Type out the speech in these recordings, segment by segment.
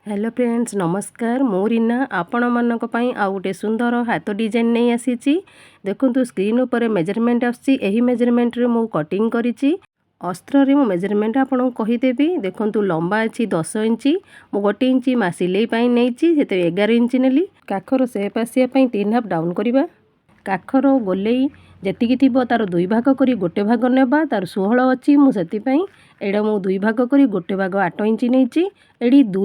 Hello friends, ନମସ୍କାର। ମୁଁ ରୀନା, ଆପଣମାନଙ୍କ ପାଇଁ ଆଉ ଗୋଟେ ସୁନ୍ଦର ହାତ ଡିଜାଇନ୍ ନେଇ ଆସିଛି। ଦେଖନ୍ତୁ, ସ୍କ୍ରିନ୍ ଉପରେ ମେଜରମେଣ୍ଟ ଆସୁଛି। ଏହି ମେଜରମେଣ୍ଟରେ ମୁଁ କଟିଂ କରିଛି। ଅସ୍ତ୍ରରେ ମୁଁ ମେଜରମେଣ୍ଟ ଆପଣଙ୍କୁ କହିଦେବି। ଦେଖନ୍ତୁ, ଲମ୍ବା ଅଛି 10 ଇଞ୍ଚ। ମୁଁ 1 ଇଞ୍ଚ ମା ସିଲେଇ ପାଇଁ ନେଇଛି, ସେଥିରେ 11 ଇଞ୍ଚ ନେଲି। କାଖର ସେପ୍ ଆସିବା ପାଇଁ 3 ହାଫ୍ ଡାଉନ୍ କରିବା। କାଖର ଗୋଲେଇ ଯେତିକି ଥିବ, ତାର ଦୁଇ ଭାଗ କରି ଗୋଟେ ଭାଗ ନେବା। ତାର 16 ଅଛି, ମୁଁ ସେଥିପାଇଁ ଏଇଟା ମୁଁ ଦୁଇ ଭାଗ କରି ଗୋଟେ ଭାଗ 8 ଇଞ୍ଚ ନେଇଛି। ଏଠି 2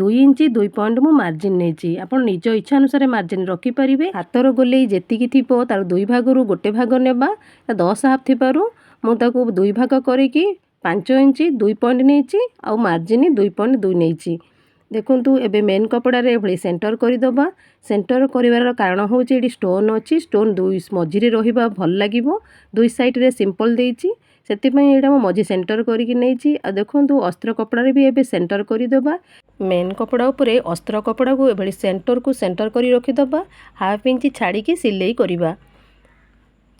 2 ଇଞ୍ଚ 2 ପଏଣ୍ଟ ମୁଁ ମାର୍ଜିନ୍ ନେଇଛି। ଆପଣ ନିଜ ଇଚ୍ଛା ଅନୁସାରେ ମାର୍ଜିନ୍ ରଖିପାରିବେ। ହାତର ଗୋଲେଇ ଯେତିକି ଥିବ, ତାର ଦୁଇ ଭାଗରୁ ଗୋଟେ ଭାଗ ନେବା। 10 ହାଫ୍ ଥିବାରୁ ମୁଁ ତାକୁ ଦୁଇ ଭାଗ କରିକି 5 ଇଞ୍ଚ 2 ପଏଣ୍ଟ ନେଇଛି ଆଉ ମାର୍ଜିନ୍ 2.2 ନେଇଛି। ଦେଖନ୍ତୁ, ଏବେ ମେନ୍ କପଡ଼ାରେ ଏଭଳି ସେଣ୍ଟର କରିଦେବା। ସେଣ୍ଟର କରିବାର କାରଣ ହେଉଛି, ଏଠି ଷ୍ଟୋନ୍ ଅଛି। ଷ୍ଟୋନ୍ ଦୁଇ ମଝିରେ ରହିବା ଭଲ ଲାଗିବ। ଦୁଇ ସାଇଡ଼୍ରେ ସିମ୍ପଲ୍ ଦେଇଛି, ସେଥିପାଇଁ ଏଇଟା ମୁଁ ମଝି ସେଣ୍ଟର କରିକି ନେଇଛି। ଆଉ ଦେଖନ୍ତୁ, ଅସ୍ତ୍ର କପଡ଼ାରେ ବି ଏବେ ସେଣ୍ଟର କରିଦେବା। ମେନ୍ କପଡ଼ା ଉପରେ ଅସ୍ତ୍ର କପଡ଼ାକୁ ଏଭଳି ସେଣ୍ଟରକୁ ସେଣ୍ଟର କରି ରଖିଦେବା। ହାଫ୍ ଇଞ୍ଚ ଛାଡ଼ିକି ସିଲେଇ କରିବା।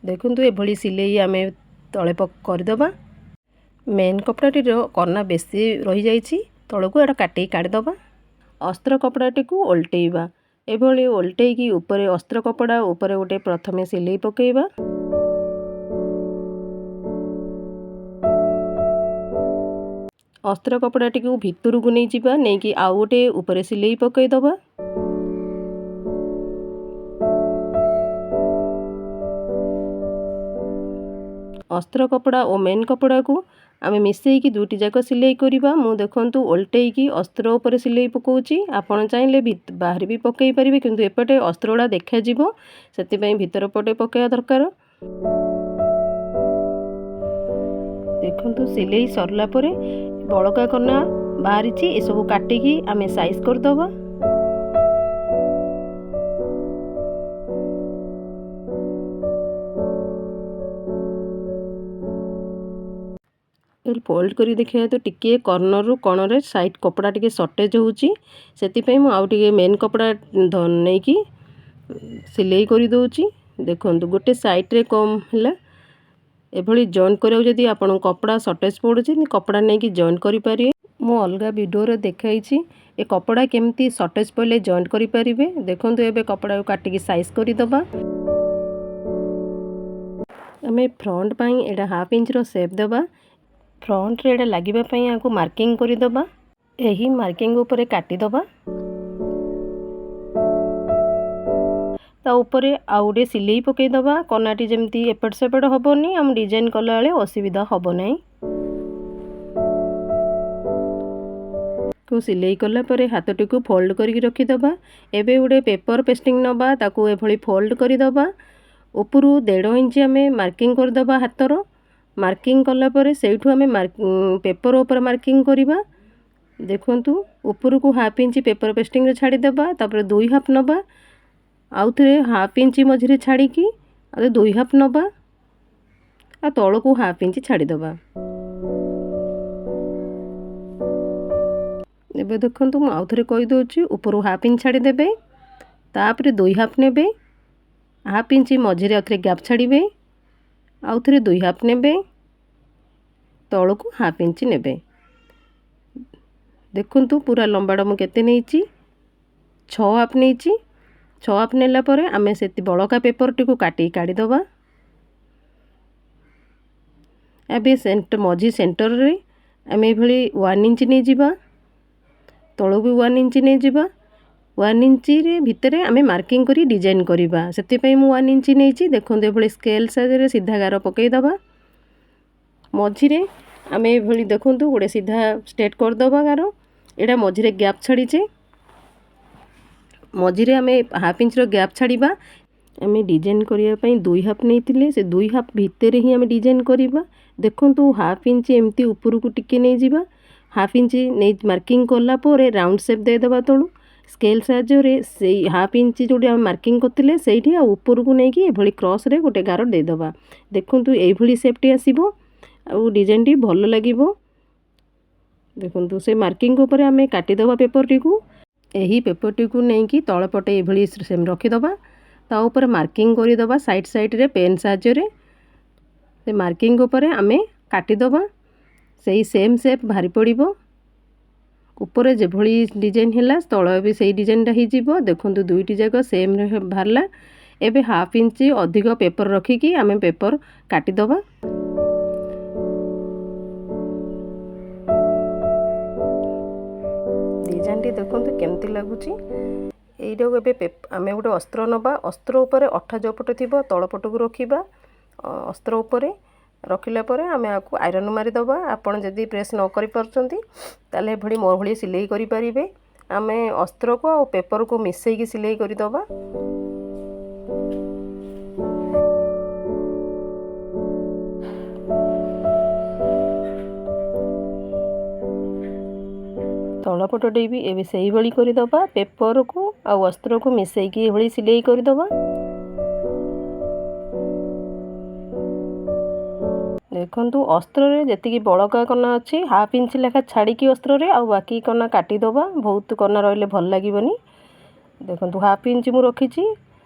ଦେଖନ୍ତୁ, ଏଭଳି ସିଲେଇ ଆମେ ତଳେ କରିଦେବା। ମେନ୍ କପଡ଼ାଟିର କନା ବେଶୀ ରହିଯାଇଛି ତଳକୁ, ଏଇଟା କାଟିକି କାଢ଼ିଦେବା। ଅସ୍ତ୍ର କପଡ଼ାଟିକୁ ଓଲଟେଇବା। ଏଭଳି ଓଲଟେଇକି ଉପରେ ଅସ୍ତ୍ର କପଡ଼ା ଉପରେ ଗୋଟେ ପ୍ରଥମେ ସିଲେଇ ପକାଇବା। ଅସ୍ତ୍ର କପଡ଼ାଟିକୁ ଭିତରକୁ ନେଇଯିବା, ନେଇକି ଆଉ ଗୋଟେ ଉପରେ ସିଲେଇ ପକାଇଦେବା। ଅସ୍ତ୍ର କପଡ଼ା ଓ ମେନ୍ କପଡ଼ାକୁ ଆମେ ମିଶେଇକି ଦୁଇଟି ଯାକ ସିଲେଇ କରିବା। ମୁଁ ଦେଖନ୍ତୁ, ଓଲଟେଇକି ଅସ୍ତ୍ର ଉପରେ ସିଲେଇ ପକାଉଛି। ଆପଣ ଚାହିଁଲେ ବାହାରେ ବି ପକାଇ ପାରିବେ, କିନ୍ତୁ ଏପଟେ ଅସ୍ତ୍ର ଗୁଡ଼ା ଦେଖାଯିବ, ସେଥିପାଇଁ ଭିତର ପଟେ ପକାଇବା ଦରକାର। ଦେଖନ୍ତୁ, ସିଲେଇ ସରିଲା ପରେ ବଳକା କନା ବାହାରିଛି, ଏସବୁ କାଟିକି ଆମେ ସାଇଜ୍ କରିଦେବା। ଫୋଲ୍ଡ କରି ଦେଖିବା ତ ଟିକିଏ କର୍ଣ୍ଣରରୁ କଣରେ ସାଇଡ଼୍ କପଡ଼ା ଟିକେ ସର୍ଟେଜ୍ ହେଉଛି। ସେଥିପାଇଁ ମୁଁ ଆଉ ଟିକେ ମେନ୍ କପଡ଼ା ନେଇକି ସିଲେଇ କରିଦେଉଛି। ଦେଖନ୍ତୁ, ଗୋଟେ ସାଇଡ଼୍ରେ କମ୍ ହେଲା। ଏଭଳି ଜଏଣ୍ଟ କରିବାକୁ ଯଦି ଆପଣଙ୍କ କପଡ଼ା ସର୍ଟେଜ୍ ପଡ଼ୁଛି, କପଡ଼ା ନେଇକି ଜଏଣ୍ଟ କରିପାରିବେ। ମୁଁ ଅଲଗା ଭିଡ଼ିଓରେ ଦେଖାଇଛି, ଏ କପଡ଼ା କେମିତି ସର୍ଟେଜ୍ ପଡ଼ିଲେ ଜଏଣ୍ଟ କରିପାରିବେ। ଦେଖନ୍ତୁ, ଏବେ କପଡ଼ାକୁ କାଟିକି ସାଇଜ୍ କରିଦେବା। ଆମେ ଫ୍ରଣ୍ଟ ପାଇଁ ଏଇଟା ହାଫ୍ ଇଞ୍ଚର ସେପ୍ ଦେବା। ଫ୍ରଣ୍ଟରେ ଏଇଟା ଲାଗିବା ପାଇଁ ଆକୁ ମାର୍କିଂ କରିଦେବା। ଏହି ମାର୍କିଂ ଉପରେ କାଟିଦେବା। ତା ଉପରେ ଆଉ ଗୋଟେ ସିଲେଇ ପକାଇଦେବା। କନାଟି ଯେମିତି ଏପଟ ସେପଟ ହେବନି, ଆମ ଡିଜାଇନ୍ କଲାବେଳେ ଅସୁବିଧା ହେବ ନାହିଁ। କୁ ସିଲେଇ କଲା ପରେ ହାତଟିକୁ ଫୋଲ୍ଡ କରିକି ରଖିଦେବା। ଏବେ ଗୋଟେ ପେପର ପେଷ୍ଟିଂ ନେବା, ତାକୁ ଏଭଳି ଫୋଲ୍ଡ କରିଦେବା। ଉପରୁ 1.5 ଇଞ୍ଚ ଆମେ ମାର୍କିଂ କରିଦେବା। ହାତର ମାର୍କିଂ କଲା ପରେ ସେଇଠୁ ଆମେ ପେପର ଉପରେ ମାର୍କିଂ କରିବା। ଦେଖନ୍ତୁ, ଉପରକୁ ହାଫ୍ ଇଞ୍ଚ ପେପର ପେଷ୍ଟିଂରେ ଛାଡ଼ିଦେବା। ତାପରେ ଦୁଇ ହାଫ୍ ନେବା, ଆଉ ଥରେ ହାଫ୍ ଇଞ୍ଚ ମଝିରେ ଛାଡ଼ିକି ଆଉ ଦୁଇ ହାଫ୍ ନେବା, ଆଉ ତଳକୁ ହାଫ୍ ଇଞ୍ଚ ଛାଡ଼ିଦେବା। ଏବେ ଦେଖନ୍ତୁ, ମୁଁ ଆଉ ଥରେ କହିଦେଉଛି। ଉପରୁ ହାଫ୍ ଇଞ୍ଚ ଛାଡ଼ିଦେବେ, ତାପରେ ଦୁଇ ହାଫ୍ ନେବେ, ହାଫ୍ ଇଞ୍ଚ ମଝିରେ ଆଉ ଥରେ ଗ୍ୟାପ୍ ଛାଡ଼ିବେ, ଆଉ ଥରେ ଦୁଇ ହାଫ୍ ନେବେ, ତଳକୁ ହାଫ୍ ଇଞ୍ଚ ନେବେ। ଦେଖନ୍ତୁ, ପୁରା ଲମ୍ବାଟା ମୁଁ କେତେ ନେଇଛି? 6 ହାଫ୍ ନେଇଛି। 6 ହାଫ୍ ନେଲା ପରେ ଆମେ ସେ ବଳକା ପେପରଟିକୁ କାଟିକି କାଢ଼ିଦେବା। ଏବେ ମଝି ସେଣ୍ଟରରେ ଆମେ ଏଇଭଳି 1 ଇଞ୍ଚ ନେଇଯିବା, ତଳକୁ ବି 1 ଇଞ୍ଚ ନେଇଯିବା। 1 ଇଞ୍ଚରେ ଭିତରେ ଆମେ ମାର୍କିଂ କରି ଡିଜାଇନ୍ କରିବା, ସେଥିପାଇଁ ମୁଁ 1 ଇଞ୍ଚ ନେଇଛି। ଦେଖନ୍ତୁ, ଏଭଳି ସ୍କେଲ୍ ସାହାଯ୍ୟରେ ସିଧା ଗାର ପକାଇଦେବା। ମଝିରେ ଆମେ ଏଭଳି ଦେଖନ୍ତୁ, ଗୋଟେ ସିଧା ଷ୍ଟ୍ରେଟ୍ କରିଦେବା ଗାର। ଏଇଟା ମଝିରେ ଗ୍ୟାପ୍ ଛାଡ଼ିଛେ। ମଝିରେ ଆମେ ହାଫ୍ ଇଞ୍ଚର ଗ୍ୟାପ୍ ଛାଡ଼ିବା। ଆମେ ଡିଜାଇନ୍ କରିବା ପାଇଁ ଦୁଇ ହାଫ୍ ନେଇଥିଲେ, ସେ ଦୁଇ ହାଫ୍ ଭିତରେ ହିଁ ଆମେ ଡିଜାଇନ୍ କରିବା। ଦେଖନ୍ତୁ, ହାଫ୍ ଇଞ୍ଚ ଏମିତି ଉପରକୁ ଟିକେ ନେଇଯିବା। ହାଫ୍ ଇଞ୍ଚ ନେଇ ମାର୍କିଂ କଲା ପରେ ରାଉଣ୍ଡ ସେପ୍ ଦେଇଦେବା। ତଳୁ ସ୍କେଲ୍ ସାହାଯ୍ୟରେ ସେଇ ହାଫ୍ ଇଞ୍ଚ ଯେଉଁଠି ଆମେ ମାର୍କିଂ କରିଥିଲେ ସେଇଠି, ଆଉ ଉପରକୁ ନେଇକି ଏଭଳି କ୍ରସ୍ରେ ଗୋଟେ ଗାର ଦେଇଦେବା। ଦେଖନ୍ତୁ, ଏଇଭଳି ସେପ୍ଟି ଆସିବ ଆଉ ଡିଜାଇନଟି ଭଲ ଲାଗିବ। ଦେଖନ୍ତୁ, ସେ ମାର୍କିଂ ଉପରେ ଆମେ କାଟିଦେବା ପେପରଟିକୁ। ଏହି ପେପରଟିକୁ ନେଇକି ତଳ ପଟେ ଏଇଭଳି ସେମ୍ ରଖିଦେବା। ତା ଉପରେ ମାର୍କିଂ କରିଦେବା ସାଇଡ଼୍ ସାଇଡ଼୍ରେ ପେନ୍ ସାହାଯ୍ୟରେ। ସେ ମାର୍କିଂ ଉପରେ ଆମେ କାଟିଦେବା, ସେଇ ସେମ୍ ସେପ୍ ବାହାରି ପଡ଼ିବ। ଉପରେ ଯେଭଳି ଡିଜାଇନ୍ ହେଲା, ତଳ ବି ସେଇ ଡିଜାଇନ୍ଟା ହେଇଯିବ। ଦେଖନ୍ତୁ, ଦୁଇଟି ଯାକ ସେମ୍ ବାହାରିଲା। ଏବେ ହାଫ୍ ଇଞ୍ଚ ଅଧିକ ପେପର୍ ରଖିକି ଆମେ ପେପର୍ କାଟିଦେବା। ଡିଜାଇନ୍ଟି ଦେଖନ୍ତୁ କେମିତି ଲାଗୁଛି ଏଇଟାକୁ। ଏବେ ଆମେ ଗୋଟେ ଅସ୍ତ୍ର ନେବା। ଅସ୍ତ୍ର ଉପରେ ଅଠା ଯେଉଁ ପଟେ ଥିବ, ତଳ ପଟକୁ ରଖିବା। ଅସ୍ତ୍ର ଉପରେ ରଖିଲା ପରେ ଆମେ ଆକୁ ଆଇରନ୍ ମାରିଦେବା। ଆପଣ ଯଦି ପ୍ରେସ୍ ନ କରିପାରୁଛନ୍ତି, ତାହେଲେ ଏଭଳି ମୋ ଭଳି ସିଲେଇ କରିପାରିବେ। ଆମେ ଅସ୍ତ୍ରକୁ ଆଉ ପେପରକୁ ମିଶାଇକି ସିଲେଇ କରିଦେବା। ତଳ ପଟଟି ବି ଏବେ ସେଇଭଳି କରିଦେବା। ପେପରକୁ ଆଉ ଅସ୍ତ୍ରକୁ ମିଶାଇକି ଏଭଳି ସିଲେଇ କରିଦେବା। ଦେଖନ୍ତୁ, ଅସ୍ତ୍ରରେ ଯେତିକି ବଳକା କନା ଅଛି, ହାଫ୍ ଇଞ୍ଚ ଲେଖା ଛାଡ଼ିକି ଅସ୍ତ୍ରରେ ଆଉ ବାକି କନା କାଟିଦେବା। ବହୁତ କନା ରହିଲେ ଭଲ ଲାଗିବନି। ଦେଖନ୍ତୁ, ହାଫ୍ ଇଞ୍ଚ ମୁଁ ରଖିଛି।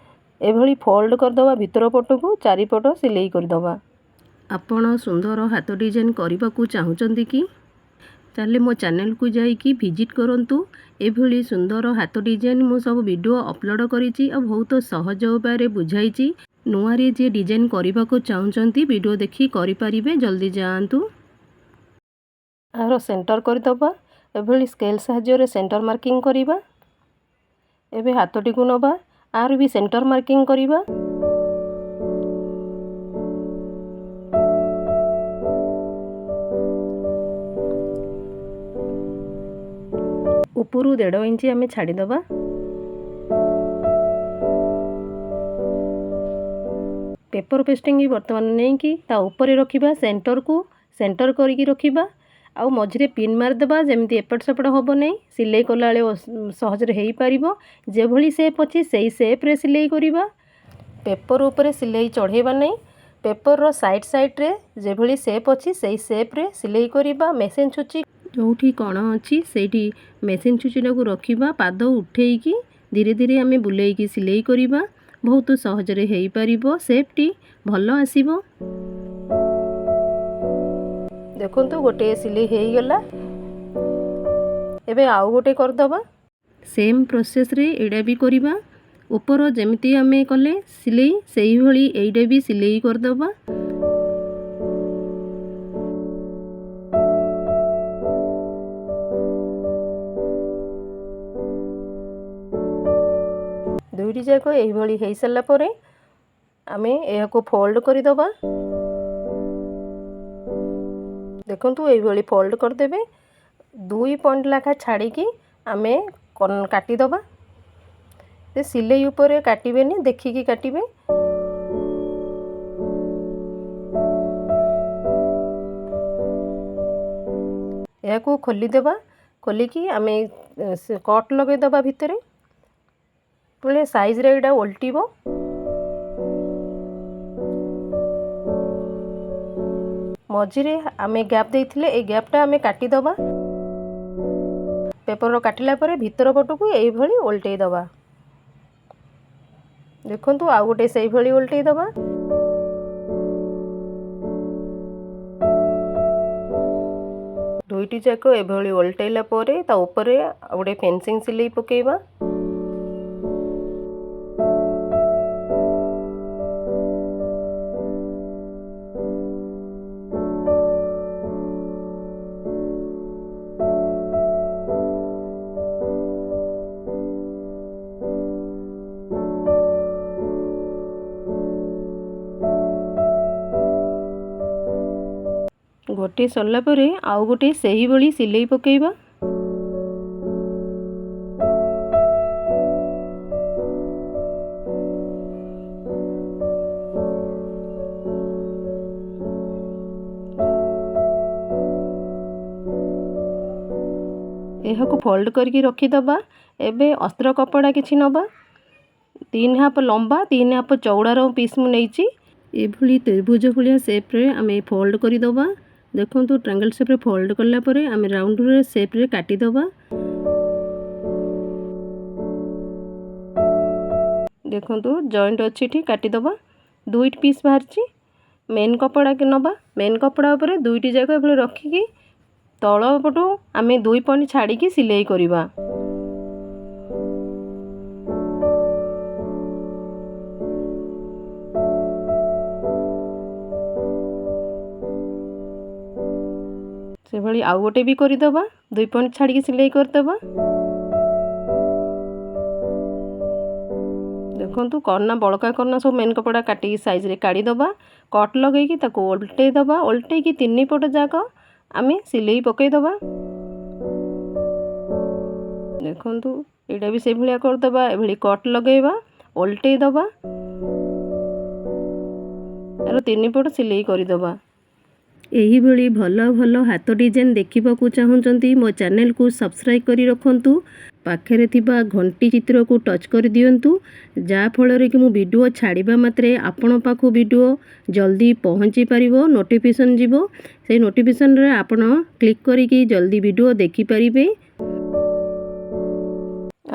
ଏଭଳି ଫୋଲ୍ଡ କରିଦେବା, ଭିତର ପଟକୁ ଚାରିପଟ ସିଲେଇ କରିଦେବା। ଆପଣ ସୁନ୍ଦର ହାତ ଡିଜାଇନ୍ କରିବାକୁ ଚାହୁଁଛନ୍ତି କି? ତାହେଲେ ମୋ ଚ୍ୟାନେଲକୁ ଯାଇକି ଭିଜିଟ୍ କରନ୍ତୁ। ଏଭଳି ସୁନ୍ଦର ହାତ ଡିଜାଇନ୍ ମୁଁ ସବୁ ଭିଡ଼ିଓ ଅପଲୋଡ଼ କରିଛି ଆଉ ବହୁତ ସହଜ ଉପାୟରେ ବୁଝାଇଛି। ନୂଆରେ ଯିଏ ଡିଜାଇନ୍ କରିବାକୁ ଚାହୁଁଛନ୍ତି, ଭିଡ଼ିଓ ଦେଖି କରିପାରିବେ। ଜଲ୍ଦି ଯାଆନ୍ତୁ। ଏହାର ସେଣ୍ଟର କରିଦେବା। ଏଭଳି ସ୍କେଲ୍ ସାହାଯ୍ୟରେ ସେଣ୍ଟର ମାର୍କିଂ କରିବା। ଏବେ ହାତଟିକୁ ନେବା, ଆର ବି ସେଣ୍ଟର ମାର୍କିଂ କରିବା। ଉପରୁ ଦେଢ଼ ଇଞ୍ଚ ଆମେ ଛାଡ଼ିଦେବା। ପେପର ପେଷ୍ଟିଂ ବର୍ତ୍ତମାନ ନେଇକି ତା ଉପରେ ରଖିବା। ସେଣ୍ଟରକୁ ସେଣ୍ଟର କରିକି ରଖିବା ଆଉ ମଝିରେ ପିନ୍ ମାରିଦେବା, ଯେମିତି ଏପଟ ସେପଟ ହେବ ନାହିଁ। ସିଲେଇ କଲାବେଳେ ସହଜରେ ହେଇପାରିବ। ଯେଭଳି ସେପ୍ ଅଛି, ସେଇ ସେପ୍ରେ ସିଲେଇ କରିବା। ପେପର ଉପରେ ସିଲେଇ ଚଢ଼େଇବା ନାହିଁ। ପେପରର ସାଇଡ଼୍ ସାଇଡ଼୍ରେ ଯେଭଳି ସେପ୍ ଅଛି, ସେଇ ସେପ୍ରେ ସିଲେଇ କରିବା। ମେସିନ୍ ଛୁଚି ଯେଉଁଠି କଣ ଅଛି, ସେଇଠି ମେସିନ୍ ଛୁଚିଟାକୁ ରଖିବା। ପାଦ ଉଠେଇକି ଧୀରେ ଧୀରେ ଆମେ ବୁଲେଇକି ସିଲେଇ କରିବା। ବହୁତ ସହଜରେ ହେଇପାରିବ, ସେପ୍ଟି ଭଲ ଆସିବ। ଦେଖନ୍ତୁ, ଗୋଟିଏ ସିଲେଇ ହେଇଗଲା। ଏବେ ଆଉ ଗୋଟେ କରିଦେବା। ସେମ୍ ପ୍ରୋସେସ୍ରେ ଏଇଟା ବି କରିବା। ଉପର ଯେମିତି ଆମେ କଲେ ସିଲେଇ, ସେଇଭଳି ଏଇଟା ବି ସିଲେଇ କରିଦେବା। ଦୁଇଟି ଯାକ ଏଇଭଳି ହେଇସାରିଲା ପରେ ଆମେ ଏହାକୁ ଫୋଲ୍ଡ କରିଦେବା। ଦେଖନ୍ତୁ, ଏଇଭଳି ଫୋଲ୍ଡ କରିଦେବେ। 2 ପଏଣ୍ଟ ଲେଖା ଛାଡ଼ିକି ଆମେ କାଟିଦେବା। ସେ ସିଲେଇ ଉପରେ କାଟିବେନି, ଦେଖିକି କାଟିବେ। ଏହାକୁ ଖୋଲିଦେବା। ଖୋଲିକି ଆମେ କଟ୍ ଲଗାଇଦେବା ଭିତରେ। ପୁଣି ସାଇଜ୍ରେ ଏଇଟା ଓଲଟିବ। ମଝିରେ ଆମେ ଗ୍ୟାପ୍ ଦେଇଥିଲେ, ଏଇ ଗ୍ୟାପ୍ଟା ଆମେ କାଟିଦେବା। ପେପର କାଟିଲା ପରେ ଭିତର ପଟକୁ ଏଇଭଳି ଓଲଟେଇ ଦେବା। ଦେଖନ୍ତୁ, ଆଉ ଗୋଟେ ସେଇଭଳି ଓଲଟେଇ ଦେବା। ଦୁଇଟି ଯାକ ଏଭଳି ଓଲଟେଇଲା ପରେ ତା ଉପରେ ଆଉ ଗୋଟେ ଫେନ୍ସିଂ ସିଲେଇ ପକାଇବା। ଗୋଟିଏ ସରିଲା ପରେ ଆଉ ଗୋଟିଏ ସେହିଭଳି ସିଲେଇ ପକାଇବା। ଏହାକୁ ଫୋଲ୍ଡ କରିକି ରଖିଦେବା। ଏବେ ଅସ୍ତ୍ର କପଡ଼ା କିଛି ନେବା। 3 ହାଫ୍ ଲମ୍ବା, 3 ହାଫ୍ ଚଉଡ଼ାର ପିସ୍ ମୁଁ ନେଇଛି। ଏଭଳି ତ୍ରିଭୁଜ ଭଳିଆ ସେପ୍ରେ ଆମେ ଫୋଲ୍ଡ କରିଦେବା। ଦେଖନ୍ତୁ, ଟ୍ରାଙ୍ଗେଲ୍ ସେପ୍ରେ ଫୋଲ୍ଡ କଲା ପରେ ଆମେ ରାଉଣ୍ଡରେ ସେପ୍ରେ କାଟିଦେବା। ଦେଖନ୍ତୁ, ଜଏଣ୍ଟ ଅଛି ଏଠି, କାଟିଦେବା। ଦୁଇଟି ପିସ୍ ବାହାରିଛି। ମେନ୍ କପଡ଼ା ନେବା। ମେନ୍ କପଡ଼ା ଉପରେ ଦୁଇଟି ଯାକ ଏଭଳି ରଖିକି ତଳ ପଟୁ ଆମେ 2 ପଏଣ୍ଟ ଛାଡ଼ିକି ସିଲେଇ କରିବା। ସେଭଳି ଆଉ ଗୋଟେ ବି କରିଦେବା, 2 ପଏଣ୍ଟ ଛାଡ଼ିକି ସିଲେଇ କରିଦେବା। ଦେଖନ୍ତୁ, କର୍ଣ୍ଣା, ବଳକା କର୍ଣ୍ଣା ସବୁ ମେନ୍ କପଡ଼ା କାଟିକି ସାଇଜ୍ରେ କାଢ଼ିଦେବା। କଟ୍ ଲଗେଇକି ତାକୁ ଓଲଟେଇ ଦେବା। ଓଲଟେଇକି ତିନି ପଟ ଯାକ ଆମେ ସିଲେଇ ପକାଇଦେବା। ଦେଖନ୍ତୁ, ଏଇଟା ବି ସେଇଭଳିଆ କରିଦେବା। ଏଭଳି କଟ୍ ଲଗେଇବା, ଓଲଟେଇ ଦେବା, ଏର ତିନି ପଟ ସିଲେଇ କରିଦେବା। ଏହିଭଳି ଭଲ ଭଲ ହାତ ଡିଜାଇନ୍ ଦେଖିବାକୁ ଚାହୁଁଛନ୍ତି, ମୋ ଚ୍ୟାନେଲକୁ ସବସ୍କ୍ରାଇବ୍ କରି ରଖନ୍ତୁ। ପାଖରେ ଥିବା ଘଣ୍ଟି ଚିତ୍ରକୁ ଟଚ୍ କରିଦିଅନ୍ତୁ, ଯାହାଫଳରେ କି ମୁଁ ଭିଡ଼ିଓ ଛାଡ଼ିବା ମାତ୍ରେ ଆପଣ ପାଖକୁ ଭିଡ଼ିଓ ଜଲ୍ଦି ପହଞ୍ଚି ପାରିବ, ନୋଟିଫିକେସନ୍ ଯିବ। ସେଇ ନୋଟିଫିକେସନ୍ରେ ଆପଣ କ୍ଲିକ୍ କରିକି ଜଲ୍ଦି ଭିଡ଼ିଓ ଦେଖିପାରିବେ।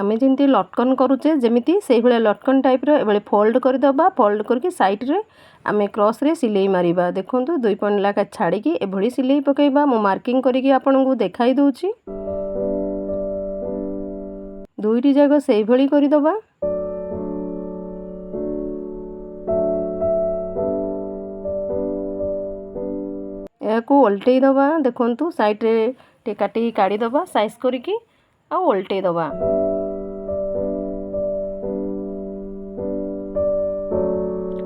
ଆମେ ଯେମିତି ଲଟକନ୍ କରୁଛେ ଯେମିତି, ସେଇଭଳିଆ ଲଟକନ୍ ଟାଇପ୍ର ଏଭଳି ଫୋଲ୍ଡ କରିଦେବା। ଫୋଲ୍ଡ କରିକି ସାଇଡ଼୍ରେ ଆମେ କ୍ରସ୍ରେ ସିଲେଇ ମାରିବା। ଦେଖନ୍ତୁ, 2 ପଏଣ୍ଟ ଲେଖା ଛାଡ଼ିକି ଏଭଳି ସିଲେଇ ପକାଇବା। ମୁଁ ମାର୍କିଂ କରିକି ଆପଣଙ୍କୁ ଦେଖାଇ ଦେଉଛି। ଦୁଇଟି ଯାକ ସେଇଭଳି କରିଦେବା। ଏହାକୁ ଓଲଟେଇ ଦେବା। ଦେଖନ୍ତୁ, ସାଇଡ଼୍ରେ ଟିକେ କାଟିକି କାଢ଼ିଦେବା ସାଇଜ୍ କରିକି ଆଉ ଓଲଟେଇ ଦେବା।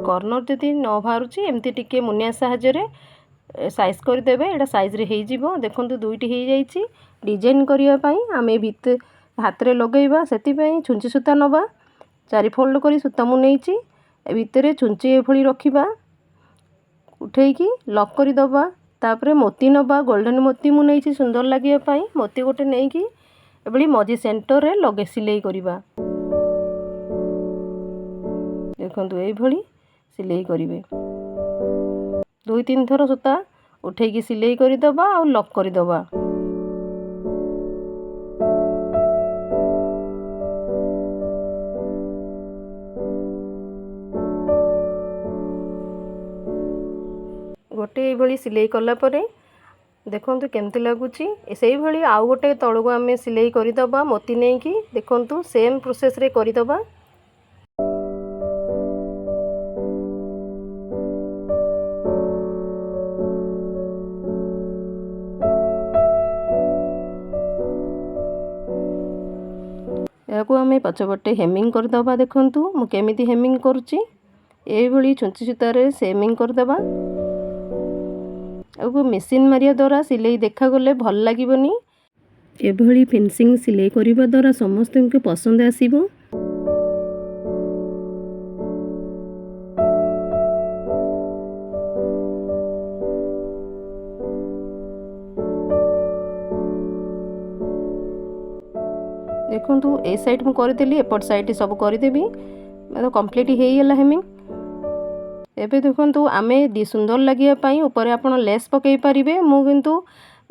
କର୍ଣ୍ଣର ଯଦି ନ ବାହାରୁଛି, ଏମିତି ଟିକେ ମୁନିଆ ସାହାଯ୍ୟରେ ସାଇଜ୍ କରିଦେବେ, ଏଇଟା ସାଇଜ୍ରେ ହେଇଯିବ। ଦେଖନ୍ତୁ, ଦୁଇଟି ହେଇଯାଇଛି। ଡିଜାଇନ୍ କରିବା ପାଇଁ ଆମେ ଭିତ ହାତରେ ଲଗେଇବା, ସେଥିପାଇଁ ଛୁଞ୍ଚି ସୂତା ନେବା। 4 ଫୋଲ୍ଡ କରି ସୂତା ମୁଁ ନେଇଛି। ଏ ଭିତରେ ଛୁଞ୍ଚି ଏଭଳି ରଖିବା, ଉଠେଇକି ଲକ୍ କରିଦେବା। ତାପରେ ମୋତି ନେବା। ଗୋଲ୍ଡେନ୍ ମୋତି ମୁଁ ନେଇଛି ସୁନ୍ଦର ଲାଗିବା ପାଇଁ। ମୋତି ଗୋଟେ ନେଇକି ଏଭଳି ମଝି ସେଣ୍ଟରରେ ଲଗେଇ ସିଲେଇ କରିବା। ଦେଖନ୍ତୁ, ଏଇଭଳି ସିଲେଇ କରିବେ। 2 3 ଥର ସୂତା ଉଠେଇକି ସିଲେଇ କରିଦେବା ଆଉ ଲକ୍ କରିଦେବା। ଗୋଟେ ଏଇଭଳି ସିଲେଇ କଲା ପରେ ଦେଖନ୍ତୁ କେମିତି ଲାଗୁଛି। ସେଇଭଳି ଆଉ ଗୋଟେ ତଳକୁ ଆମେ ସିଲେଇ କରିଦେବା ମୋତି ନେଇକି। ଦେଖନ୍ତୁ, ସେମ୍ ପ୍ରୋସେସ୍ରେ କରିଦେବା। ଏହାକୁ ଆମେ ପଛପଟେ ହେମିଂ କରିଦେବା। ଦେଖନ୍ତୁ, ମୁଁ କେମିତି ହେମିଂ କରୁଛି। ଏଇଭଳି ଛୁଞ୍ଚି ସୂତାରେ ହେମିଂ କରିଦେବା। ଆଉ ମେସିନ୍ ମାରିବା ଦ୍ୱାରା ସିଲେଇ ଦେଖାଗଲେ ଭଲ ଲାଗିବନି। ଏଭଳି ଫିନିସିଂ ସିଲେଇ କରିବା ଦ୍ୱାରା ସମସ୍ତଙ୍କୁ ପସନ୍ଦ ଆସିବ। ଦେଖନ୍ତୁ, ଏ ସାଇଡ଼୍ ମୁଁ କରିଦେଲି, ଏପଟ ସାଇଡ଼୍ ସବୁ କରିଦେବି। କମ୍ପ୍ଲିଟ୍ ହେଇଗଲା ହେମିଂ। ଏବେ ଦେଖନ୍ତୁ, ଆମେ ସୁନ୍ଦର ଲାଗିବା ପାଇଁ ଉପରେ ଆପଣ ଲେସ୍ ପକାଇ ପାରିବେ। ମୁଁ କିନ୍ତୁ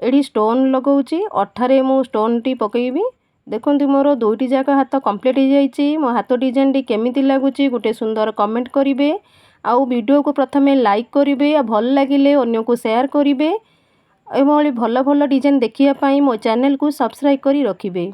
ଏଠି ଷ୍ଟୋନ୍ ଲଗାଉଛି, ଅଠାରେ ମୁଁ ଷ୍ଟୋନ୍ଟି ପକାଇବି। ଦେଖନ୍ତୁ, ମୋର ଦୁଇଟି ଯାକ ହାତ କମ୍ପ୍ଲିଟ୍ ହେଇଯାଇଛି। ମୋ ହାତ ଡିଜାଇନ୍ଟି କେମିତି ଲାଗୁଛି, ଗୋଟେ ସୁନ୍ଦର କମେଣ୍ଟ କରିବେ ଆଉ ଭିଡ଼ିଓକୁ ପ୍ରଥମେ ଲାଇକ୍ କରିବେ ଆଉ ଭଲ ଲାଗିଲେ ଅନ୍ୟକୁ ସେୟାର କରିବେ। ଏଭଳି ଭଲ ଭଲ ଡିଜାଇନ୍ ଦେଖିବା ପାଇଁ ମୋ ଚ୍ୟାନେଲକୁ ସବସ୍କ୍ରାଇବ୍ କରି ରଖିବେ।